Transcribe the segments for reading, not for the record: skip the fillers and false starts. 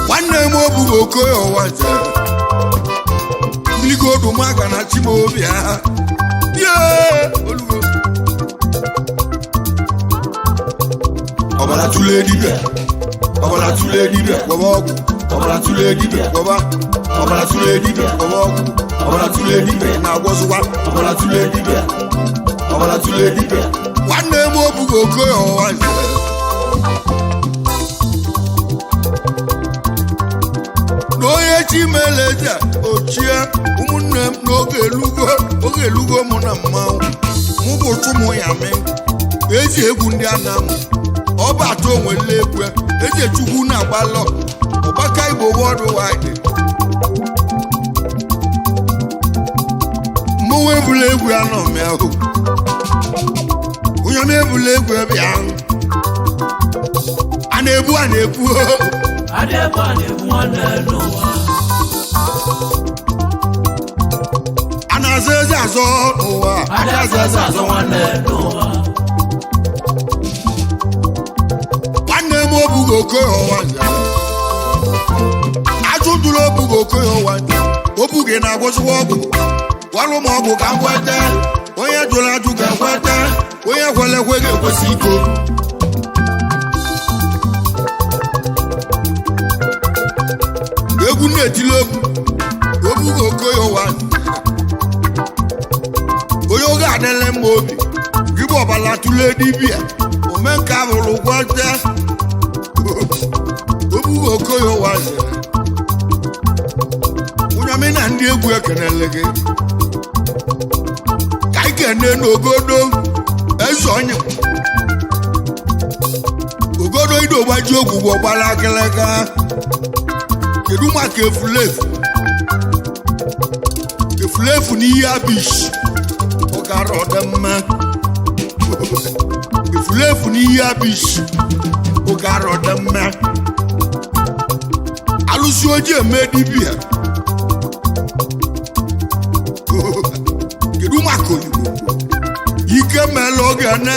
Nwanne m obughị okoye ọwa nze mmirigodumaka na chimaobi ha bie olugo. Ọbara tụlee dibịa, ọbara tụlee dibịa, gwọba ọgwụ. Ọbara tụlee dibịa, gwọba. Ọbara tụlee dibịa, gwọba ọgwụ. Ọbara tụlee dibịa na-agwọzụkwa. Ọbara tụlee dibịa, ọbara tụlee dibịa. Nwanne m obughị okoye ọwa nze na onye chimeleze ochie ụmụnne m n'oge elugo, oge elugo mụ na mmanwụ mụ bụ chụmụ ya mee eji egwu ndị anamụ ọbata onwele egwu eze chukwu na-agbalọ ọgbaka Igbo worldwide. Mụnwa ebula egwu anọ m ahụ, onye m ebula egwu ebe ahụ a na-ebu a na-ebu. Adébọ̀ na-egbu nwanne n'ụwa. A na-azọ eze azọ n'ụwa. Adé azọ azọ nwanne n'ụwa. Nwanne m obughị okoye ọwa nje ajụ jụrụ obughị okoye ọwa nje obughị na-agwụsịwa ọgwụ gwalụ m ọgwụ ka m kweta. Onye jụrụ ajụ ga-ekweta, onye kwere ekwe ga-ekwesị iko. Egwu na-etili ogwu obughị okoye ọwa nje onye oge adịla mma obi gị bụ ọbala tụlee dibịa omenka bụrụ gwata obughị okoye ụwa zere onye na ndị egwu ekenele gị ka anyị kene n'ogodo eze onye ogodo ido gbaji ogwugwo gbara akịlịka. Kedu maka efulefu efulefu n'ihe abish ọkara ọdịmma efulefu n'ihe abish ụkara ọdịmma alụsị ojii eme dibịa. Kedu maka oyibo ike mela oge na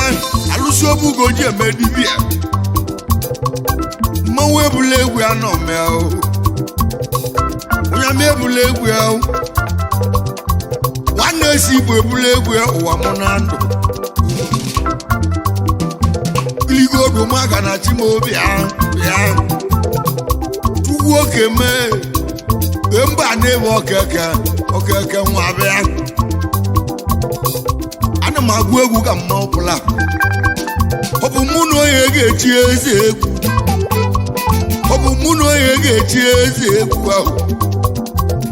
alụsị obugo ojii eme dibịa mmanwụ ebula egwu anọ mịa onye ama ebula egwu ya nwanne esi igbo ebula egwu ya ụwa mụ na ndụ kiligodumaka na chimaobi ahụ ya chukwu oke mee mba na-ebe okeke okeke nwa bịa. Ana m agụ egwu ka mma ọbụla ọ bụ mụ na onye ga-echi eze egwu, ọ bụ mụ na onye ga-echi eze egwu ahụ,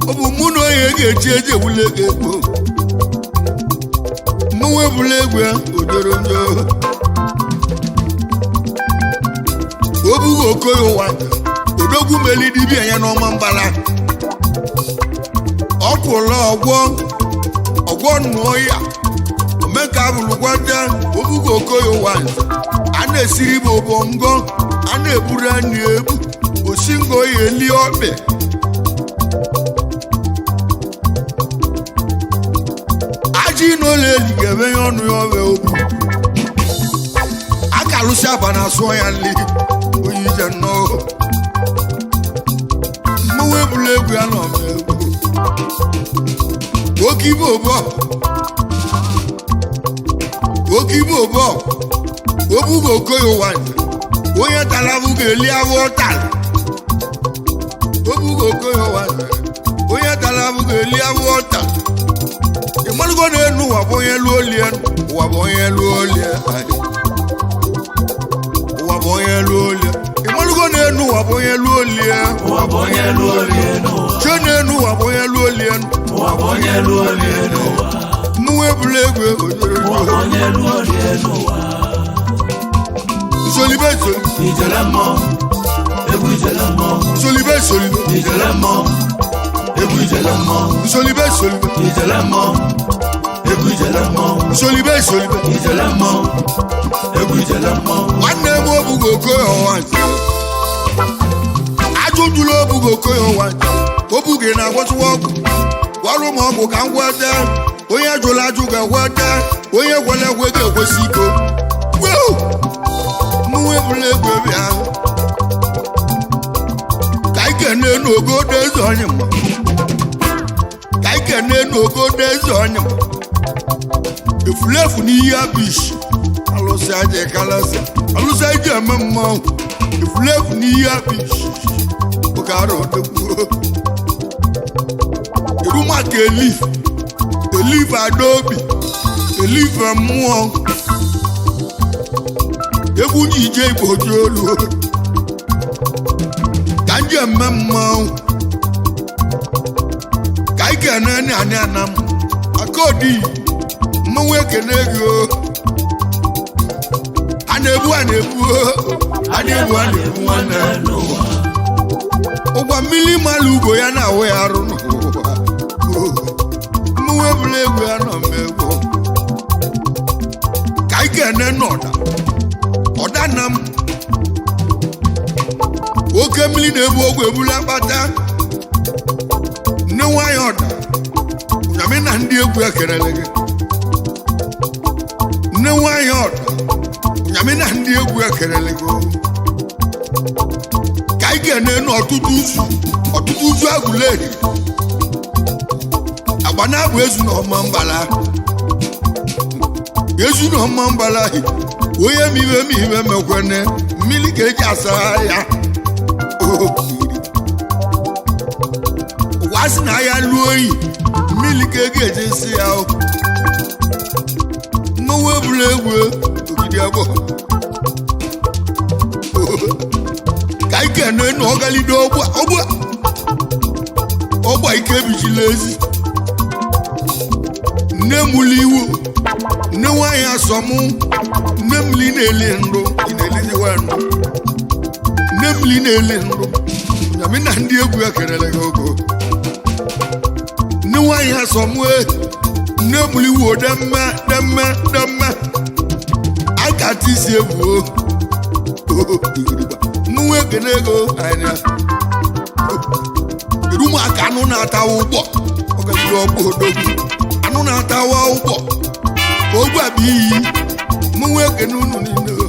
ọ bụ mụ na onye ga-echi eze ewule gị egwu mmanwụ ebula egwu ya odoro njọ obughị okoye ụwa odogwu meli dibịa ya n'ọma mbala ọkwụla ọgwọ ọgwọ nnụọ ya omenka abụrụkwata obughị okoye ụwa a na-esiri bụ bongo a na-eburu anyị ebu osingo ya eli ọkpị aji n'ụlọ eli ga-eme ya ọnụ ya ọbịa okwu a ka alụsị aba na asụọ ya nli onye ije nnọọ mmanwụ ebula egwu ya nọ egwu oke ibe obo oke ibe obo obugo okoye ụwa onye tara abụ ga-eli abụ ọtara obugo okoye ụwa onye tara abụ ga-eli abụ ọtara ịmalụgo na enu ụwa bụ onye lụọ olie, ụwa bụ onye lụọ olie, ụwa bụ onye lụọ olie. Ịmalụgo na enu ụwa bụ onye lụọ olie. Ụwa bụ onye lụọ olie n'ụwa. Chee na enu ụwa bụ onye lụọ olie. Ụwa bụ onye lụọ olie n'ụwa. Mmanwụ ebula egwu ojoro. Ụwa bụ onye ruo rie n'ụwa. Solibe solibe. Ijele mmọnwụ, egwu ijele mmọnwụ. Solibe solibe. Ijele mmọnwụ, egwu ijele mmọnwụ. Solibe solibe. Ijele mmọnwụ, egwu ijele mmọnwụ. Solibe solibe. Ijele mmọnwụ, egwu ijele mmọnwụ. Nwanne m obugo okoye ọwa nje. Ajụjụla obugo okoye ọwa nje. Obuge na-agwọtụwa ọgwụ. Gwọrụ m ọgwụ ka m gwọta. Onye jụrụ ajụ ga-agwọta. Onye gwere ekwe ga-ekwesị iko. Woo! Mmanwụ ebula egwu bịa. Ka anyị kene n'ogodo eze onye mma. Ka anyị kene n'ogodo eze onye mma. Efulefu n'ihe abish. Alụsị aja kalasị. Alụsị aja eme mmanwụ. Efulefu n'ihe abish. Oke arụ odogwu. Kedu maka elif? Elif adaobi. Elif mmụọ. Egwu ji ije igbo ji olu. Ka nje eme mmanwụ. Ka anyị kene nị anị anam. Akodi mmanwụ ekene gị o. A na-ebu a na-ebu o. A na-ebu a na-ebu nwanne. N'ụwa. Ụgwa mmiri mara ugo ya na-awụ ya arụ n'ụwa. Mmanwụ ebula egwu ya nọ m egwu. Ka anyị kene n'ọda. Ọda na m. Oke mmiri na-ebu ogwe ebula kpata. Nne nwanyị ọda. Ụnyamị na ndị egwu ekerele gị. Nne nwanyị ọda. Ụnyamị na ndị egwu ekerele gị. Ka anyị ga-ene n'ọtụtụ uzu ọtụtụ uzu agụleri. Agba na-abụ ezu na ọma mbala. Ezu na ọma mbala. Onye mibe mibe mekwene mmiri ka eji asa ya. Ụwa sị na ya lụọ oyi mmiri ka e ga-eji si ya o. Mmanwụ ebula egwu ogidi agbọ. Ka anyị kene na ọgalide ọgba ọgba ọgba ike ebijila ezi. Nne mụlụ iwu nne nwaanyị asọmụ nne mmiri na-eli ndụ ị na-eliziwa ndụ. Nne mmiri na-eli ndụ nyamị na ndị egwu ekerele gị ogo. Nne nwaanyị asọmụ e nne mụlụ iwu demme demme demme akata isi egwu o. Mmanwụ ekene ego anya. Kedu ụmụaka anụ na-atawa ụgbọ ọgajiri ọgbọ odogwu anụ na-atawa ụgbọ ka ogwu abụ iyi. Mmanwụ ekene unu niile o.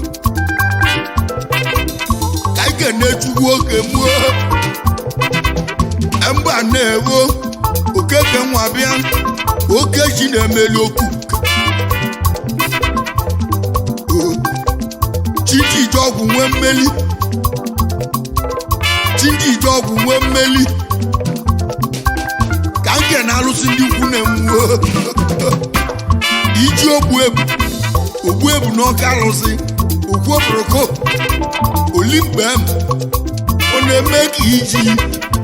Ka anyị kene Chukwu oke mụọ mba na-ewo okeke nwa bịa oke chi na-emeli okwu Chiji ije ọgwụ nwee mmeli. Chiji ije ọgwụ nwee mmeli. Ka nke na-alụsị ndị ikwu na-emụọ iji ogbu ebu ogbu ebu n'ọka alụsị ogbu oboroko olimgbe m ọ na-eme ka iji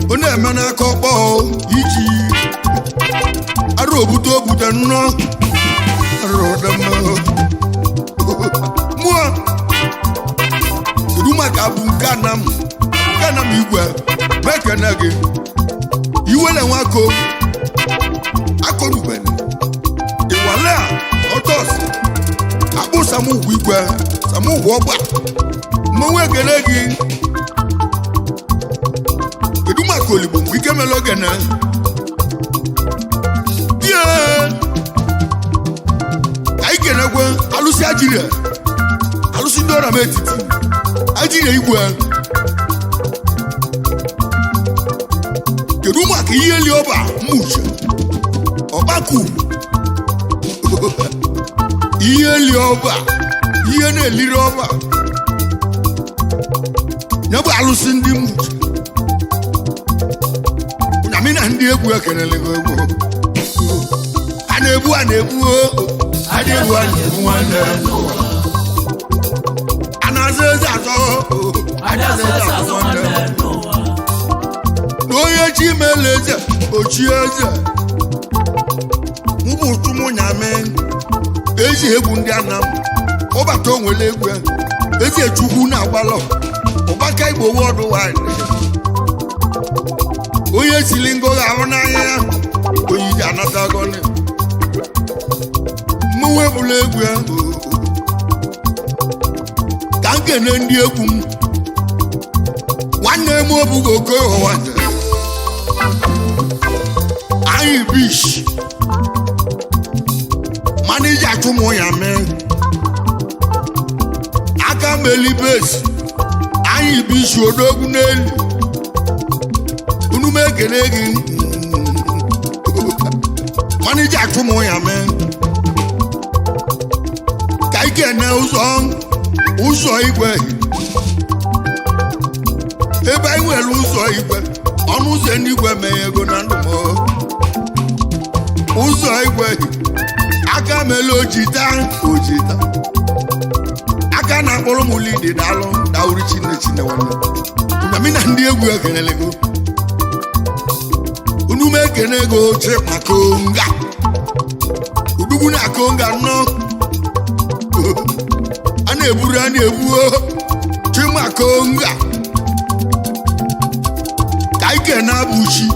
ọ na-eme n'aka ọkpọ iji arụ obute obute nnọọ arụ ọdịmma mụọ. Kedu maka bụ nke anam nke anam igwe mekene gị iwele nwako akọrubene ịwale a ọtọs akpụ samugwu igwe samugwu ọgba mmanwụ ekele gị. Kedu maka oligbo mgbe ike mere ogene die? Ka anyị kenekwe alụsị ajirie alụsị ndị ọrịa m etiti ajirie igwe. Kedu maka ihe eli ọba mmuche ọkpaku ihe eli ọba ihe na-eliri ọba ya bụ alụsị ndị mmuche ụnyamị na ndị egwu ekelele gị egwu a na-egbu a na-egbu o a na-egbu a na-egbu nwanne a na-azọ eze azọ o a na-azọ eze azọ nwanne na onye chi mele eze ochie eze mụ bụ Mụ bụ Chumunyame, ezi egwu ndị Anam. Ụbata onwere egwu ya. Ezi Chukwu na-agbalọ ụbaka Igbo worldwide. Onye sili ngo ahụ n'anya ya oyiji anata gọni. Mụ webụla egwu ya ka m kene ndị egwu m. Nwanne m obugo okoye anyị bish manija Chumunyame, aka meli besi anyị bish odogwu n'elu. Unu m ekele gị, manija Chumunyame. Ka ikene ụzọ ụzọ igwe ebe anyị nwere ụzọ igwe, ọnụ ụzọ n'igwe mee ego na ndụ m. Ụzọ igwe, aka mele ojita ojita, aka na-akpọrọ m lidi. Daalụ dawuri chine chine nwanne na mi na ndị egwu ekelele go. Unu m ekene ego Chima Konga, udugwu na Konga nnọọ. A na-eburu a na-ebuo Chima Konga. Ka ike na-abụchi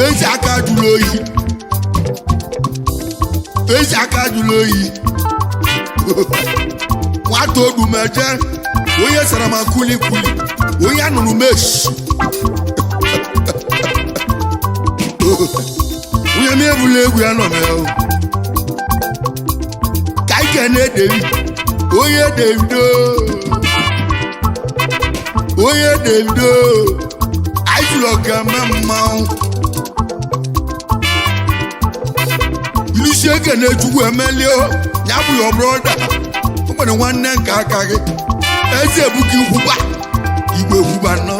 ezi aka jụrụ oyi, ezi aka jụrụ oyi. Nwata odumeje, onye sara ma kulikuli, onye anụrụ meshi, onye m ebula egwu ya nọ na ya. Ka ike na-edewi onye Davido, onye Davido anyị jụrụ ọga mmanwụ ilusi ekene Chukwu emelio ya bụ your brother. O nwere nwanne nke aka gị, eze ebuka ikwuba igwe ekwuba nọ.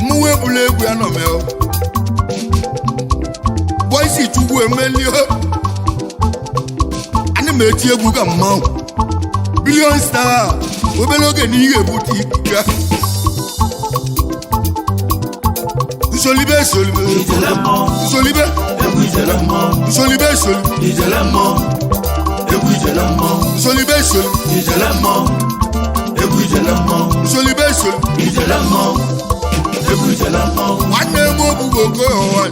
Mmụọ ebula egwu ya nọ meo bọisi Chukwu emelio. Ana m eti egwu ka mmanwụ Billion Star. Obere oge na ihe ebute ike. Nsolibe solibe. Ijele mmọnwụ. Nsolibe. Egwu ijele mmọnwụ. Nsolibe solibe. Ijele mmọnwụ, egwu ijele mmọnwụ. Nsolibe solibe. Ijele mmọnwụ, egwu ijele mmọnwụ. Nsolibe solibe. Ijele mmọnwụ, egwu ijele mmọnwụ. Nwanne m obugo ogo ụwa.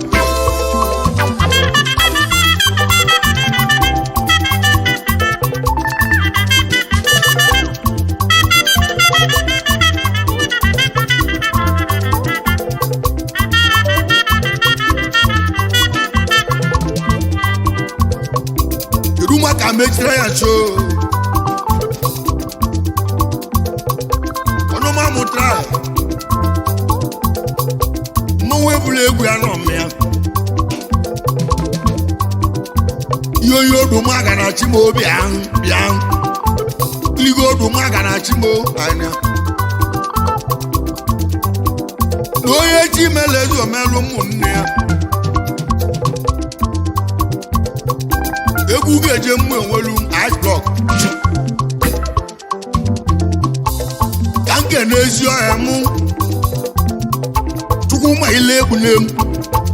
Kedu maka mechiri ya nso ọnụma mụtara mmanwụ ebula egwu ya nọ ya ihe oyi odumaga na chimo bịa bịa ligo odumaga na chimo anya na onye chi mele ezi omelụ ụmụnne ya. Egwu ga-eje mmụ enwelu ice block ka nke n'ezi ọhịa mụ. Chukwu ma ile egbule m,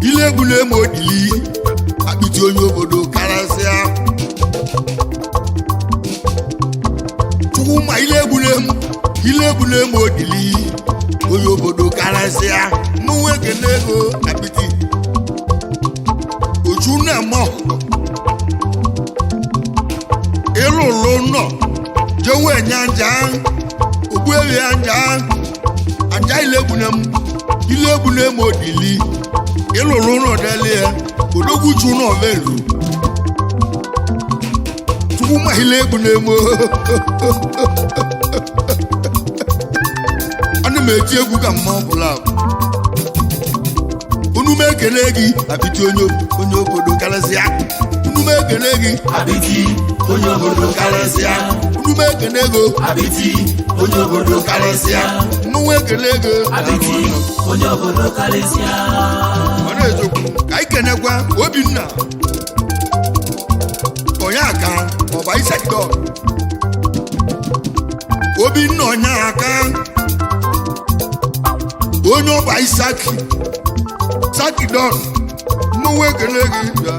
ile egbule m odili akpịtị onye obodo karasịa. Chukwu ma ile egbule m, ile egbule m odili onye obodo karasịa. Mụ ekene ego akpịtị ochu na-eme ọkụkọ ịlụlụ nọ jewe nyanja ogbuewi anja anja ilegbune m, ilegbune m odili ịlụlụ nọ delie odogwuchu nọ velu. Chukwu ma ilegbune m. Ana m eti egwu ka mma ọbụla. Unu m ekele gị apịtị onye onye obodo karịsịa. Unu m ekele gị. Abiti onye obodo karịsịa. Unu m ekele ego. Abiti onye obodo karịsịa. Mmanwụ ekele ego. Abiti onye obodo karịsịa. Ọ na-ezokwu ka anyị kenekwa Obinna Onyeka ọba isekidọ. Obinna Onyeka, onye ọba isaki sakidọn. Mmanwụ ekele gị bịa.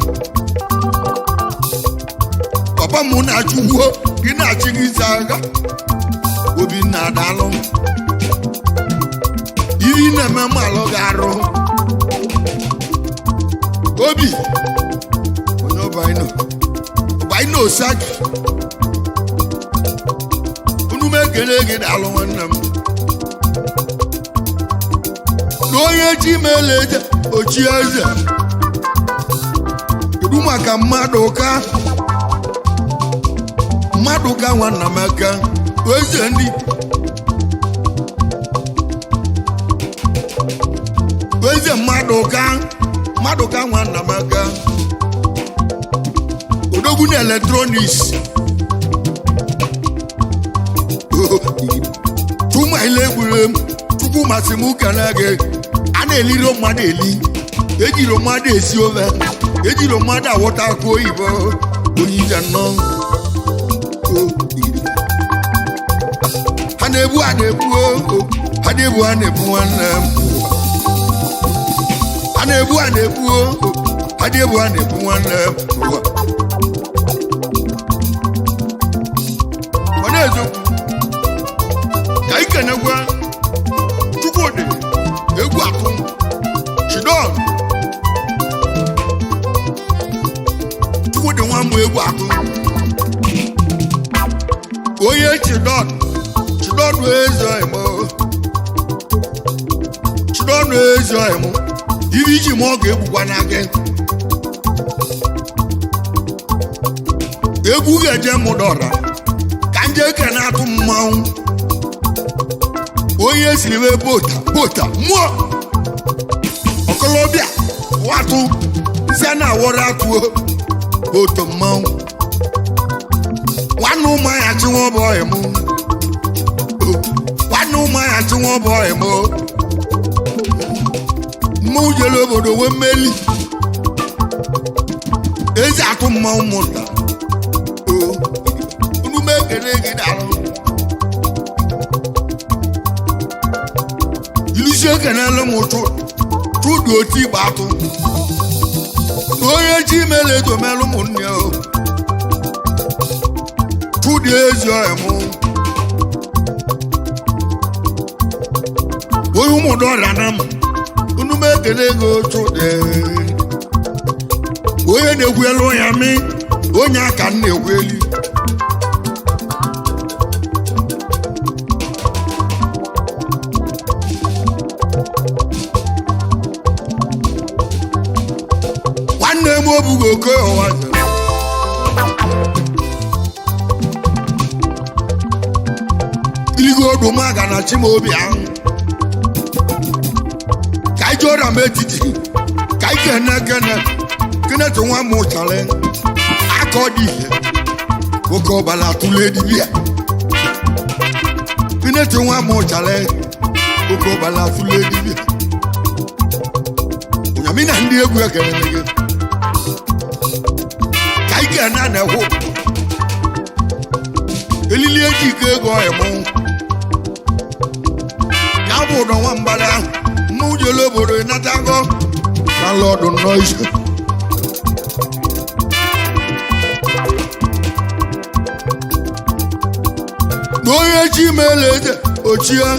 Papa m na-achụ ugwo gị na-achị gị isi agha. Obinna daalụ. Ihe ị na-eme m alụ gị arụ. Obi onye ọbaino ọbaino osaki unu m ekele gị daalụ nwanne m. Na onye chi mele eze ochi eze. Kedu maka mmadụ ka mmadụ ka nwanna m aka eze ndị eze mmadụ ka mmadụ ka nwanna m aka odogwu na eletrọniks tụma ile egwure m chukwu masị m kene gị a na-eliro mmadụ eli ejiro mmadụ esi ofe ejiro mmadụ awọta akụ oyibo onye ije nnọọ. Ha na-ebu ha na-ebu o ha na-ebu ha na-ebu nwanne m ha na-ebu ha na-ebu o ha na-ebu ha na-ebu nwanne m. Ọ na-ezokwu ka ikenekwa Chukwudị egwu atụ Chidon Chukwudị nwa mbụ egwu atụ onye Chidon Chidon eze emo Chidon eze emo ibe iji ma ọ ga-egbukwa na gị egwu ga-eje mụ dọra ka nje eke na-atụ mmanwụ onye siri wee bota bota mmụọ ọkọlọbịa watụ nsị a na-awọrọ atụo boto mmanwụ nwanne ụmụahịa chinwa ọbọghị m nwanne ụmụahịa chinwa ọbọghị m mmanwụ jere obodo wee mmeli ezi atụ mmanwụ mụta unu m ekele gị daalụ ilusi ekenela m ụtụ tụdụ otu igba atụ na onye ji mele edomelu ụmụnne o tụdụ ezi ọhịa mụ onye ụmụdọrịa na m unu m ekele ego tụdụ onye na-egwu elu ya mi onye aka m na-egwu elu. Nwanne m obugo oke ụwa iligo odumaga na chimaobi ahụ ka ije ọrịa m etiti ka ike kene kene kenetu nwa m ụchalị aka ọ dị ihe nwoke ọbala atụle dibịa kenetu nwa m ụchalị nwoke ọbala atụle dibịa ụnyamị na ndị egwu ekelele gị ka ike na na-ekwu elili eji ike ego ọhịa mụ ya bụ ụdọ nwa mgbada mụ jele obodo ịnatago na lọdụ nnọọ ise na onye chi mele eze ochie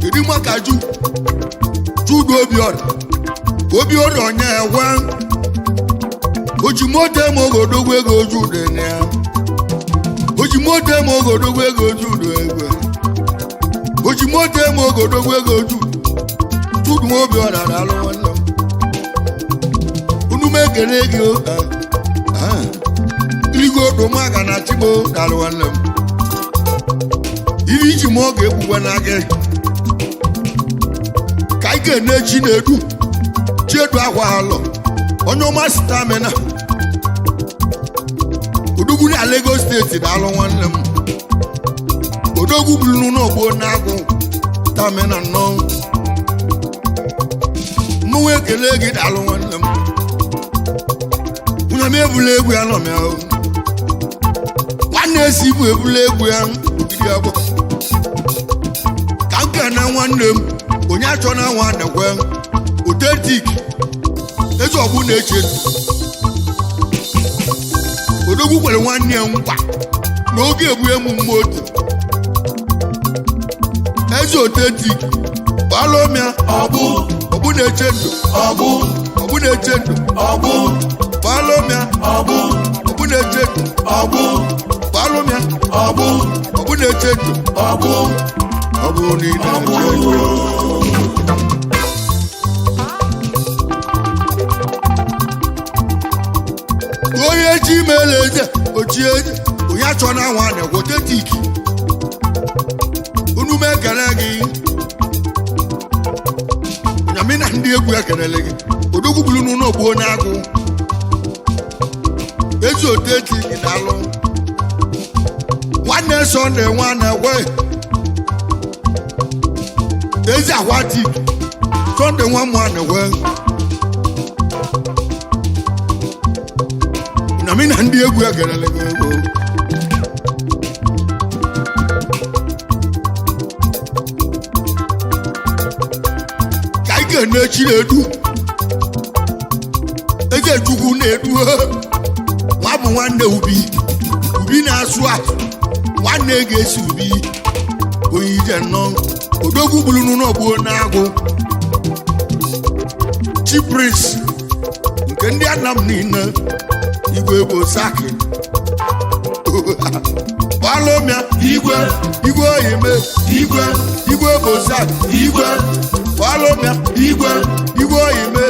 kedu maka ju Jude Obiora Obiora onye ekwe ojimoto eme ogodogwu ego Jude na ya ojimoto eme ogodogwu ego Jude egwe ojimoto eme ogodogwu ego Jude Jude nwa Obiora na-alụ nwanne m unu m ekele gị o iligo odomaga na chigbo dalụ nwanne m ihe iji ma ọ ga-egbukwa na gị ka ị ga-ene Chinedu Chiedu akwa alọ onye ọma stamina odogwu na Lagos steeti daalụ nwanne m odogwu bulu n'ogbo na-agụ stamina nnọọ mụnwa ekele gị daalụ nwanne m nwunye m ebula egwu ya nọ m ya o. Nwanne esi ibu ebula egwu ya ogidi agbọ ka m kene nwanne m onye achọ na nwa nekwe otentik Eze ọgbụ na-eche odogwu kwere nwanne ya nkwa n'oge egbu emu mmotu. Eze otentik gbalụmịa. Ọgbụ. Ọgbụ na-eche ndụ. Ọgbụ. Ọgbụ na-eche ndụ. Ọgbụ. Gbalụmịa. Ọgbụ. Ọgbụ na-eche ndụ. Ọgbụ. Gbalụmịa. Ọgbụ. Ọgbụ na-eche ndụ. Ọgbụ. Ọ bụrụ na ị na-eche ndụ. Onye ji mele eze ochie eze onye achọ na nwa na otentik unu m ekele gị nyamị na ndị egwu ekelele gị. Odogwu buru n'ụlọ ogbuo n'agụ ezi otentik na-alụ nwanne Sọnde nwanne kwe ezi akwatik Sọnde nwa mụ na-ekwe nyamị na ndị egwu ekelele gị egwu. Ka anyị ga-ene Chinedu eze Chukwu na-edu nwa bụ nwanne ubi ubi na-asụ asụ nwanne ga-esi ubi onye ije nnọọ. Odogwu gburu n'ụlọ gbuo n'agụ chi prince nke ndị anam niile igwe bụ saki gbalụmịa. Igwe. Igwe oyime. Igwe. Igwe bụ saki. Igwe. Gbalụmịa. Igwe. Igwe oyime.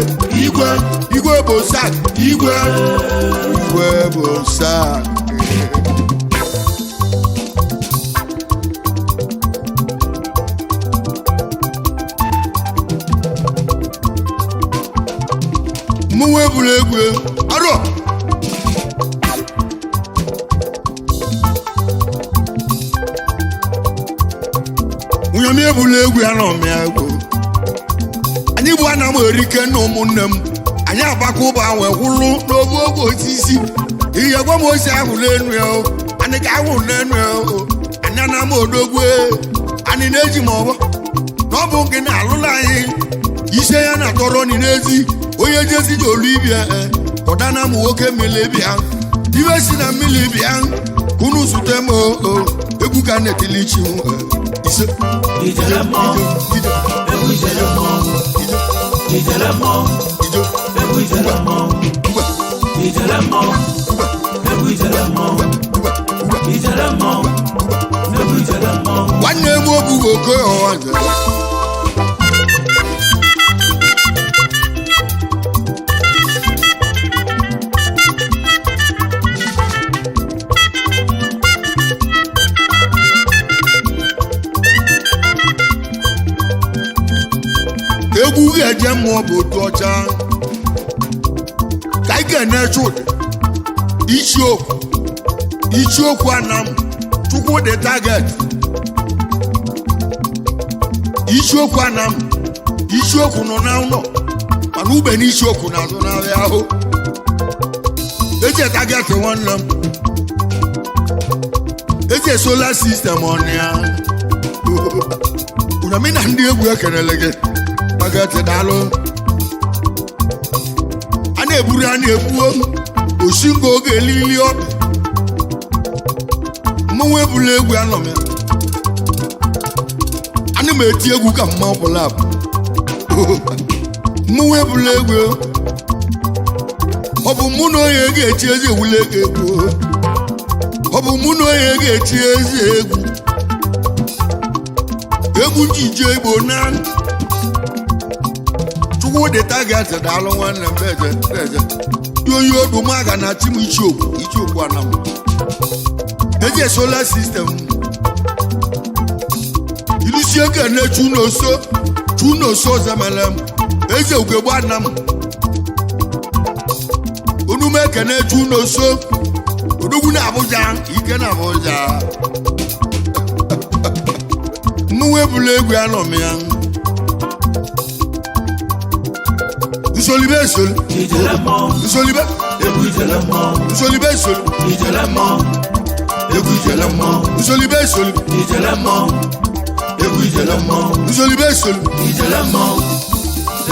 Igwe. Igwe bụ saki. Igwe. Igwe bụ saki. Mụnwa eburu egwu arọ nwunye m eburu egwu ya na ọmịa egwu anyị bụ ana m erike na ụmụnne m anyị agbakọ ụba wee kwụrụ n'obu ogwe osisi ihe gwa m osi ahụ n'enu ya o anyị ka ahụ n'enu ya o anyị ana m odogwu anyị na-eji m ọbọ na ọ bụ nke na-alụla anyị ise ya na tọrọ ni n'ezi onye jezi ji olu ibia ụdana m nwoke mmiri bịa iwe si na mmiri bịa ka unu zute m o o, egwu ka na-etili chi m ise. Ijele mmọnwụ. Ije. Egwu ijele mmọnwụ. Ije. Ijele mmọnwụ. Ije. Egwu ijele mmọnwụ. Ugba. Ijele mmọnwụ. Ugba. Egwu ijele mmọnwụ. Ugba. Ugba. Ijele mmọnwụ. Egwu ijele mmọnwụ. Nwanne m obugo oke ọwa njem. Egwu ga-eje mmụọ bụ otu ọcha ka anyị ga-eneche ụdị isiokwu isiokwu anam chukwu dị target isiokwu anam isiokwu nọ na ụlọ mana ube na isiokwu na-azụ n'ahịa ahụ eji target nwanne m eji solar system ọnụ ya ụnyamị na ndị egwu ekelele gị target daalụ a na-eburu a na-egbuo osingo oge elili ọbị mmanwụ ebula egwu anọ m ya ana m eti egwu ka mma ọbụla abụ mmanwụ ebula egwu ọ bụ mụ na onye ga-eti ezi ewule ego egwu ọ bụ mụ na onye ga-eti ezi egwu egwu njije igbo na chukwu dị target daalụ nwanne m eje eje dị onye odu maga na chi m ichiokwu ichiokwu anam eji solar system ilusi ekene chunoso chunoso zemele m eze ugegbe anam onume ekene chunoso odogwu na Abuja ike na Abuja mmanwụ ebula egwu anọ m ya nsolibe esoli Ijele mmọnwụ. nsolibe Egwu ijele mmọnwụ. nsolibe esoli Ijele mmọnwụ. Egwu ijele mmọnwụ. nsolibe esoli Ijele mmọnwụ. Egwu ijele mmọnwụ. nsolibe esoli Ijele mmọnwụ.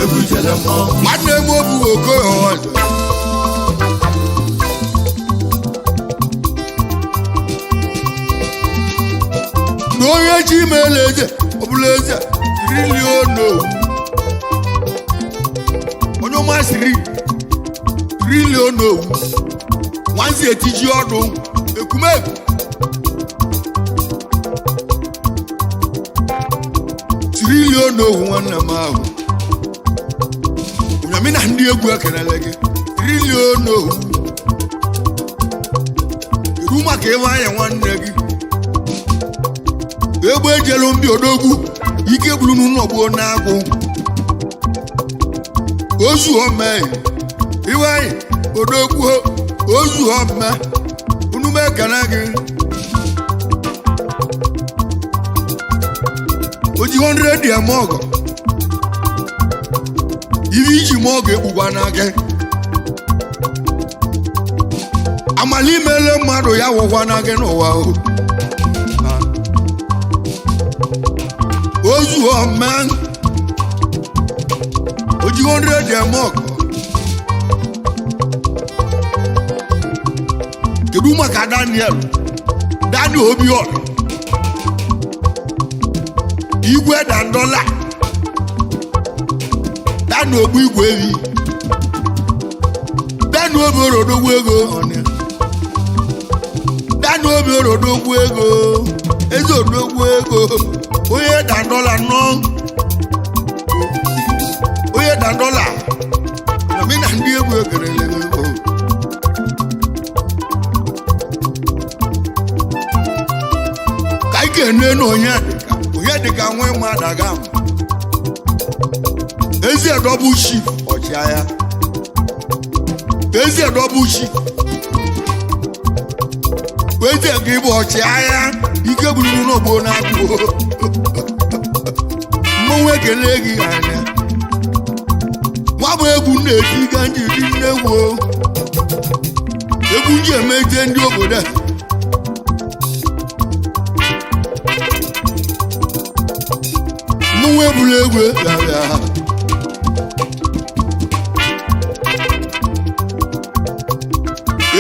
Egwu ijele mmọnwụ. Nwanne m obu okoye ọzọ. Na onye chi meela eze ọbụla eze triliono, onye ọmasịrị triliono, nwanzi etiji ọdụ ekumekwu triliono. Nwanne m ahụ ụnyamị na ndị egwu ekelele gị triliono. Kedu maka ebe anya nwanne gị egbe ejelu mbi odogwu ike gburu n'ụlọgbuo n'agụ ozu ome iweanyị odogwu ozu ome unume ekele gị oji 100 eme ọgọ ibe iji ma ọgọ egbukwa na gị amala imele mmadụ ya wụkwa na gị n'ụwa o ozu ome oji 100 eme ọgọ. Kedu maka Daniel Daniel Obiora igwe dandola daniel ogbu igwe ehi daniel obi orodogwu ego ọnị. Daniel obi orodogwu ego eze odogwu ego onye dandola nọ onye dandola mi na ndị egwu ekerele ego. Ka anyị ga-ene na onye dịka onye dịka nwe mmadụ aga m ezi edọbụ chi ọchịagha ezi edọbụ chi ezi ego ịbụ ọchịagha ike gburu n'ogbo na-agụ mmọnwụ ekele gị anya nwa bụ egwu na-eti ga njiri nnegwu egwu nji emeje ndị obodo a. Mmọnwụ ebulu egwu bịa bịa.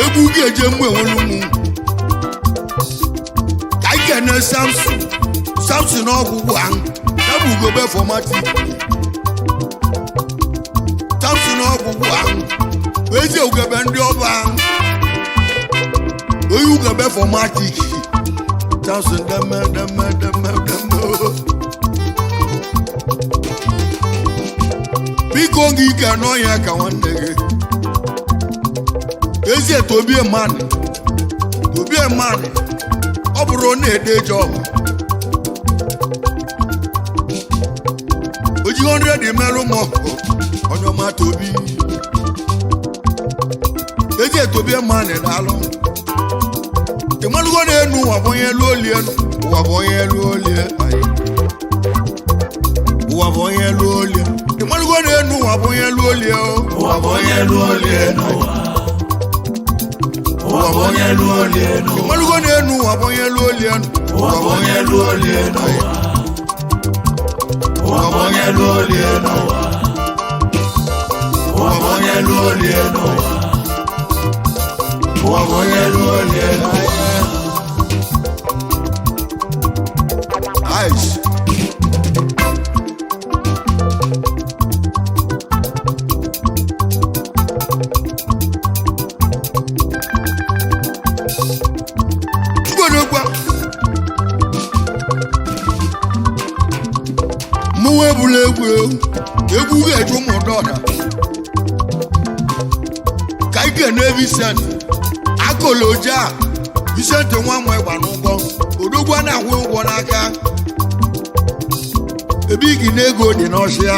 Egwu ga-eje mgbe enwere ụmụ ka anyị kene Samson Samson ọgwụgwụ ahụ ya bụ ugobe fọmatị Samson ọgwụgwụ ahụ ezi ugebe ndị ọba ahụ onye ugebe fọmatị Samson deme deme deme deme biko gị ike n'ọhịa ka nwanne gị ezi tobie mmadụ tobie mmadụ ọ bụrụ na ede jọb oji 100 merụ m ọkụ onye ọma tobi ezi tobie mmadụ daalụ ịmalụgo na enu ụwa bụ onye elu olie ụwa bụ onye elu olie anyị ụwa bụ onye elu olie ịmalụgo na enu ụwa bụ onye elu olie o Ụwa bụ onye elu olie n'ụwa. Ụwa bụ onye elu olie n'ụwa. Ịmalụgo na enu ụwa bụ onye elu olie Ụwa bụ onye elu olie n'ụwa. Ụwa bụ onye elu olie n'ụwa. Ụwa bụ onye elu olie n'ụwa. Ụwa bụ onye elu olie n'ụwa. Ice. Chukwudokwa. Mụnwa ebula egwu egwu ga-eju ụmụ dọda ka ị ga-ene Vincent akọloja Vincent nwa nwa ịgba n'ụgwọ odogwu a na-akwụ ụgwọ n'aka ebighi n'ego dị n'ọsịa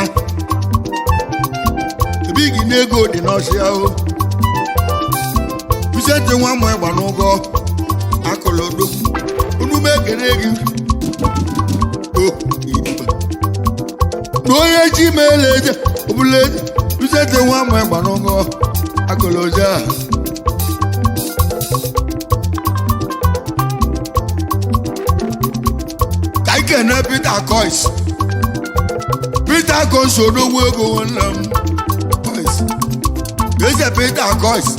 ebighi n'ego dị n'ọsịa o Vincent nwa nwa ịgba n'ụgwọ akọlọ odogwu onume ekele gị o igbe. Na onye ji meela eje ọbụla eje Vincent nwa nwa ịgba n'ụgwọ akọlọ oje a ka anyị kene Peter Cois Peter. Peter Coins odogwu ego nwanne m Coins. Eze Peter Coins,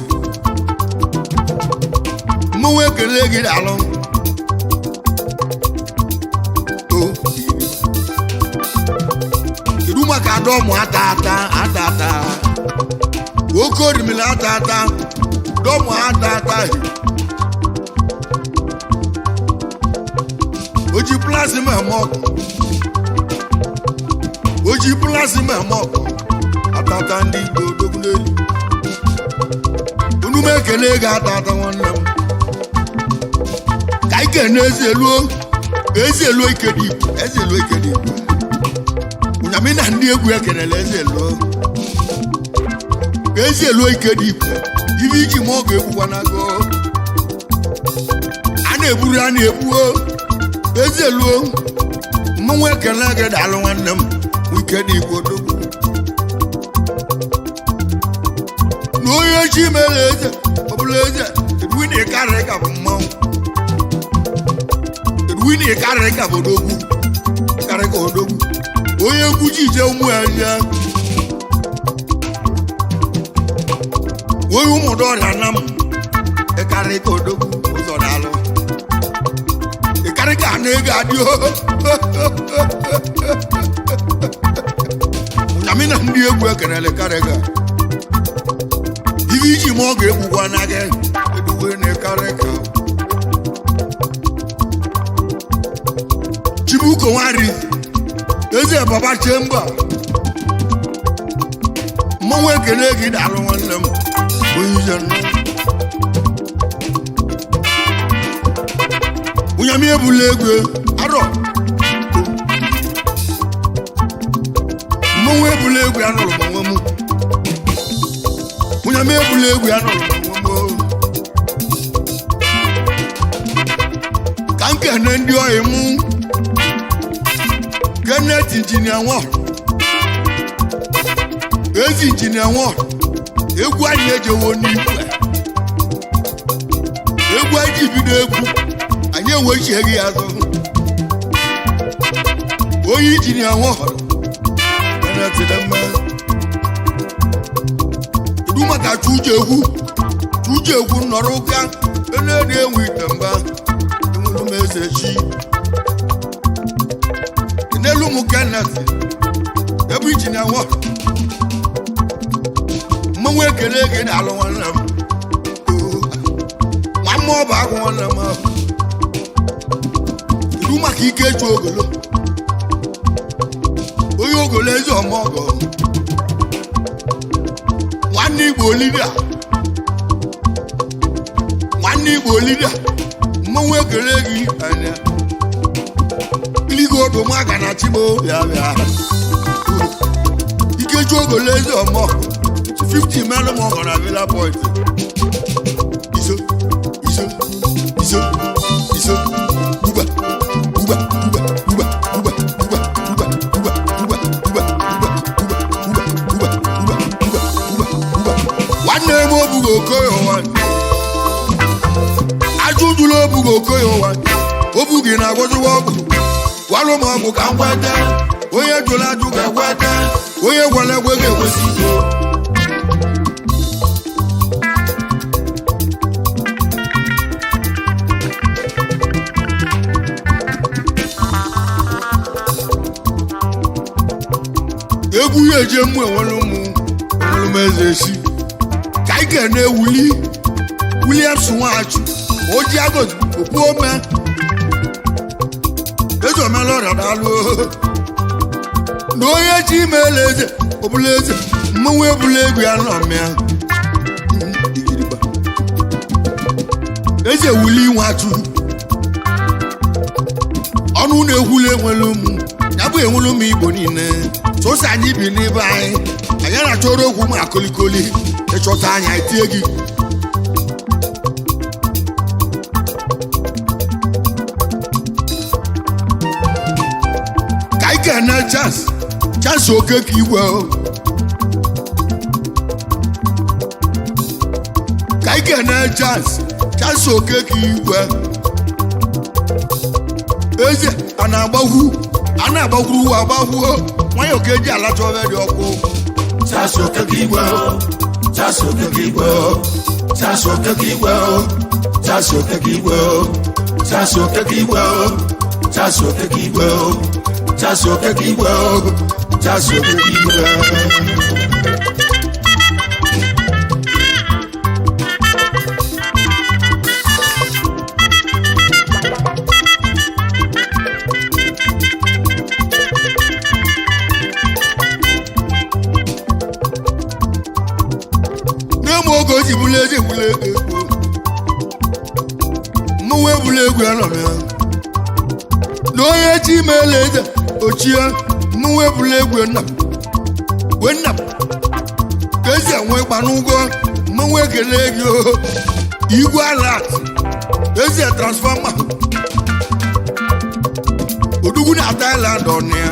mmanwụ ekele gị alụ o. Kedu maka adọmụ ata ata ata ata oke orimiri ata ata dọmụ ata ata oji plasma eme ọkụ, oji plasma eme ọkụ atata ndị Igbo odogwu n'elu. Unu m ekele gị ata ata nwanne m. Ka anyị kene ezi eluo, ezi eluo ike dị igwe, ezi eluo ike dị igwe. Ụnyamị na ndị egwu ekelele ezi eluo, ka ezi eluo ike dị igwe. Ibe iji ma ọ ga-egbukwa n'agụ a na-eburu a na-egbuo ezi eluo. Mmanwụ ekele gị, daalụ nwanne m ike dị igwe odogwu. Na onye chi mere eze ọbụla eze edwin karịrị ka bụ mmanwụ, edwin karịrị ka bụ odogwu, karịrị ka odogwu onye egwu ji ije ụmụ ya rie onye ụmụdọ ọrịa na m ịkarị ka odogwu ụzọ daalụ ịkarị ka na ego adị. Ụnyamị na ndị egwu ekelele karị ka ibe iji ma ọ ga-egbukwa na gị edugwe na ịkarị ka Chibuko nwari eze baba chemba. Mmanwụ ekele gị, daalụ nwanne m onye ije nọ. Ụnyamị ebula egwe arọ. Mmanwụ ebula egwe anụrụ m onwe m. Ụnyamị ebula egwe anụrụ m onwe m. Ka m kene ndị ọyị mụ. Kenneth injinia nwa, ezi injinia nwa egwu anyị ejewo n'igwe egwu anyị ji bido egwu anyị enwechighị ya azụ. Onye injinia nwa Kenneth dị mma. Kedu maka Chuju egwu? Chuju egwu nọrọ ụka eledi enwe ite mba enwelu m eze chi n'elu ụmụ Kenneth ebe injinia nwa. Mmanwụ ekele gị na-alụ nwanne m. Oo, nwa mmụọ bụ agụ nwanne m ahụ. Kedu maka ike eju ogolo onye ogolo eze ọmọgọ nwanne Igbo lidia, nwanne Igbo lidia? Mmanwụ ekele gị anya iligo odò mụ aga na chigbo bịa bịa. Ikeju ogolo eze ọmọ 50 mẹ́rin mọ́ ọ̀nà villa point. Iso iso iso iso uba uba uba uba uba uba uba uba uba uba uba uba uba uba uba uba uba uba. Nwanne m obugo okoye ụwa ajụjụla obugo okoye ụwa obughị na agwọziwa ọgwụ gwalụ m ọgwụ ka m gwete onye jụrụ ajụ ga-egwete onye gwara egwe ga-ekwesị ike. Egwu ya eje mụ enwere ụmụ enwere m eze esi ka anyị ga na-ewuli Williams Nwachu oji agozi okpu ome eze omela ọrịa daalụ na onye chi imeela eze ọbụla eze mmanwụ ebula egwu ya nọ mịa igirigba eze wuli Nwachu ọnụ na-ekwuli enwere ụmụ ya bụ enwere ụmụ Igbo niile sọsọ anyị bi n'ebe anyị anyị na-achọrọ okwu ma kolikoli ịchọta anyị etie gị. Ka anyị kene chance chance okeke igwe o. Ka anyị kene chance chance okeke igwe eze a na-agbagwu A na-agbakwuru uwe agbagwuo nwayọọ ka eji alacha ofe dị ọkụ. Chasị okeke igwe o, chasị okeke igwe o, chasị okeke igwe o, chasị okeke igwe o, chasị okeke igwe o, chasị okeke igwe o, chasị okeke igwe o, chasị okeke igwe o. N'eme oge o ji bụla eze bụla egwu, mụnwa ebula egwu anọ m ya na onye chi meela eze ochie. Mụnwa ebula egwu nna m wee nna m ka ezi enwe ịgba n'ụgwọ. Mụnwa ekele gị o igwe alat eze transfọma odugwu na Thailand ọnụ ya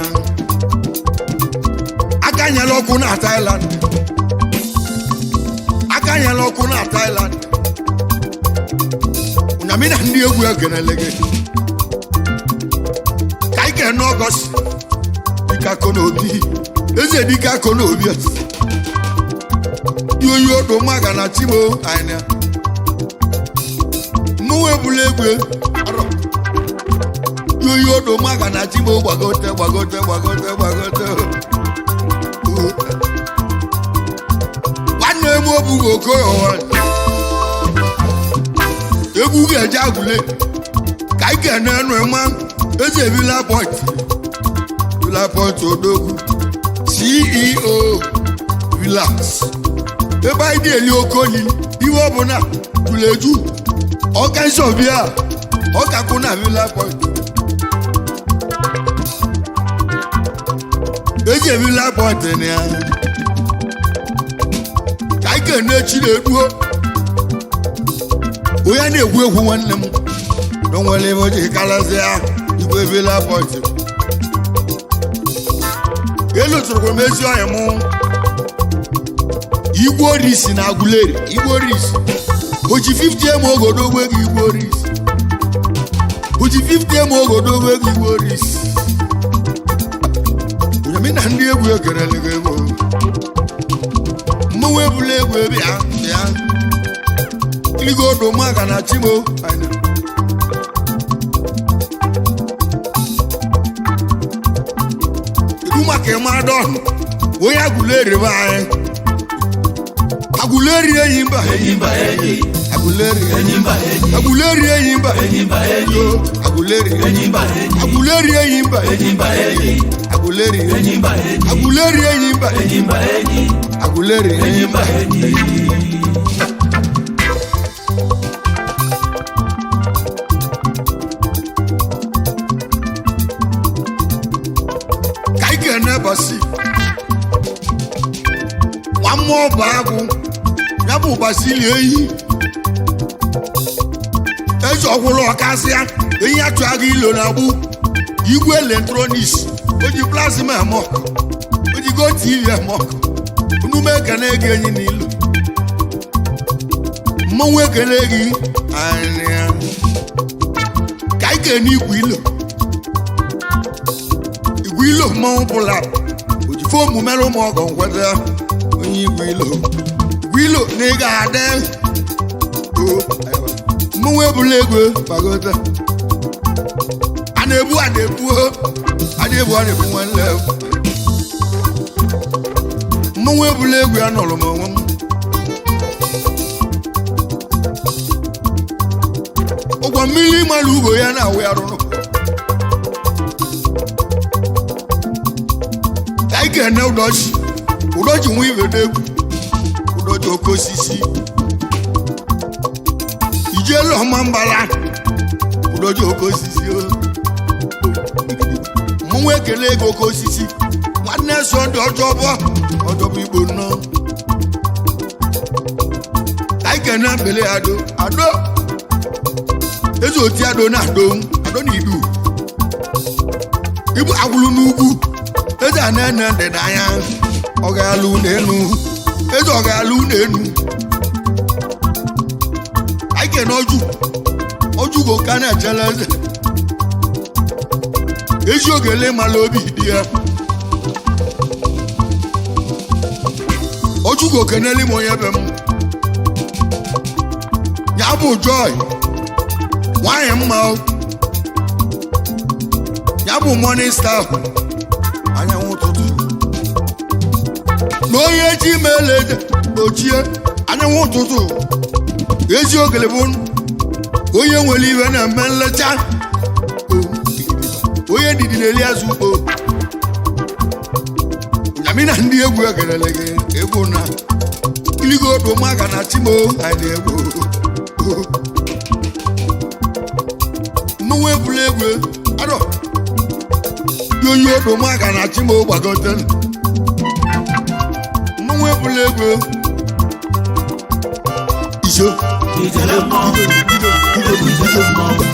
aka nyela ọkụ na Thailand, aka nyela ọkụ na Thailand. Ụnyamị na ndị egwu ekenele gị ka anyị kene n'Ọgọst dike akọ n'obi eze dike akọ n'obi dị oyi odo maga na chimo anya mụnwa ebula egwu arọ dị oyi odo maga na chimo gbagote gbagote gbagote gbagote. Nwanne m obughị okoye egwu ga-eje agwụle ka anyị ga-ene nụ ịma eze Villa Point, Villa Point odogwu CEO Villas ebe anyị na-eli okoli iwe ọbụla jụrụ eju ọka nsọbịa ọka kwụ na Villa Point eze Villa Point na ya ka anyị ga-ene chi na-eduo onye na-egwu egwu. Nwanne m na o nwere ebe o ji karịsịa igwe Villa Point elu tụrụkwara m ezi ọhịa mụ igwe orisi na agụleri igwe orisi oji 50 m ogodo ogbe gị igwe orisi oji 50 m ogodo ogbe gị igwe orisi onyemi na ndị egwu ekerele gị egwu. Mmanwụ ebula egwu bịa bịa iligo odo maka na chimo anyị. Kedu maka ịmadọn onye agụleri be anyị agụleri enyi mba Enyi mba enyi, agụleri enyi mba enyi, agụleri enyi mba enyi mba enyi, agụleri enyi mba enyi, agụleri enyi mba enyi mba enyi, agụleri enyi mba enyi, agụleri enyi mba enyi mba enyi, agụleri enyi mba enyi. Ka anyị ga-ene basi nwa mmụọ bụ agwụ ya bụ basili eyi eze ọgwụlụ ọkasịa eyi atụ agụ ilo na agbụ igwe eletrọniks o ji plasma eme ọkụ o ji go tv eme ọkụ onume ekene gị enyi na ilu mmanwụ ekene gị anya ka anyị kene igwe ilo igwe ilo mmanwụ bụla oji fomu mere ụmụ ọgọ nkweta onye igwe ilo igwe ilo na ị ga-adị o mmanwụ ebula egwe gbagota a na-ebu a na-ebu o, a na-ebu a na-ebu nwanne m. Mmanwụ ebula egwe ya nọrọ m onwe m ụgwọ mmiri mara ugo ya na-awụ ya rụrụ ka anyị ga-ene ụdọchi ụdọchi nwa ibe n'egwu ụdọchi oke osisi ijeelu ọma mbara ụdọchi oke osisi o mụnwa ekele ego oke osisi nwanne so ndị ọjọbọ ọjọbọ igbo nnọọ ka anyị ga-ene mbele ado ado eze oti ado na ado ado na idu ibu agwụlụ n'ugwu eze a na-ene ndịda anya ọ ga-alụ n'elu eze ọ ga-alụ n'elu anyị kene ọjụ ọjụgo ka na-echele eze Ezi ogele mala obi dị ya. Ojugo keneli m onye be m. Ya bụ Joy, nwanyị mma o. Ya bụ Morning Star, anyanwụ ụtụtụ. Na onye chi mele ochie anyanwụ ụtụtụ. Ezi ogele bụ onye nwere iwe na-eme nlecha. Onye ndidi na-eli azụ ukpo. Nyamina ndị egwu egerele gị egwu na iligo odo maka na chimo anyị na-egwu. Mmanwụ ebula egwu arọ dị onye odo maka na chimo gbagote. Mmanwụ ebula egwu iso. Ijele mmọnwụ, egwu ijele mmọnwụ.